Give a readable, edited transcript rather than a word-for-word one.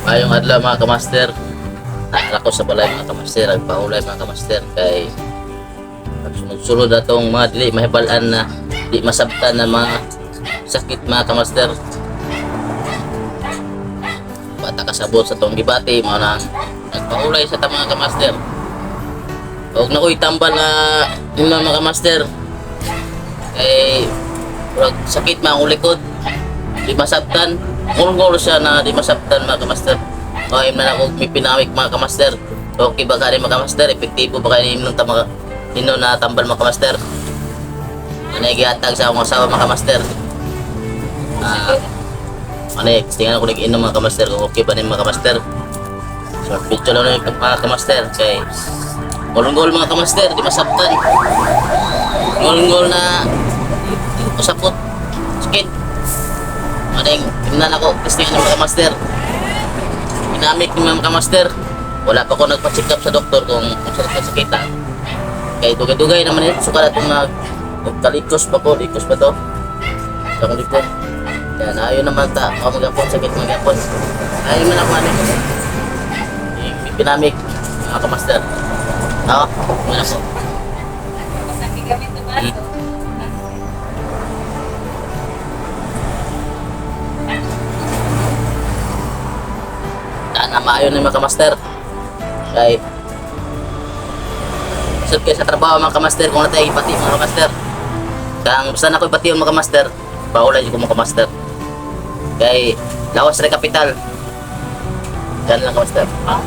Maayong adlaw, mga kamaster. Naa ko sa balay, mga kamaster, agpaulay, mga kamaster, kay sunod-sunod atong mga dili mahibal-an na di masabtan na mga sakit, mga kamaster. Bata kasabot sa tong gibati, mga nang nagpaulay sa ta, mga kamaster. Og nakoy tambal na nila, mga kamaster. Kay murag sakit mga akong likod. Di masabtan. Ngol siya na di masabtan, mga kamaster. Okay na ako may pinamik, mga kamaster. Okay ba ka rin, mga kamaster? Epektibo ba kayo inom tama inom na tambal, mga kamaster? Ano yung gihatag sa akong asawa, mga kamaster? Ah, ano eh, tingnan ko nag-inom, mga kamaster, kung okay ba ni, mga kamaster. Short video lang na yung mga kamaster kay ngol mga kamaster, di masabtan. Ngol na usapot. Sakit. Ano yung tingnan ako, testing ng mga master. Pinamik ni mga kamaster. Wala pa ko nagpa-check up sa doktor kung saan ka sakit ah. Kay dugay-dugay naman ito, suka na itong nagkalikos pa ko, likos pa to. Sa akong likod. Kaya naayon naman ta, ako magapon, sakit magapon. Ayaw man ako ano. Yung pinamik, mga kamaster. Oo, man ako. Tapos ang gigamit na baso. Sana maayo na, mga kamaster. Kay sud kay sa trabaho, mga kamaster, kung natay ipati, mga kamaster. Kang basta na ko ipati mga kamaster, paulay ko, mga kamaster. Kay lawas ra kapital. Yan lang, kamaster. Ang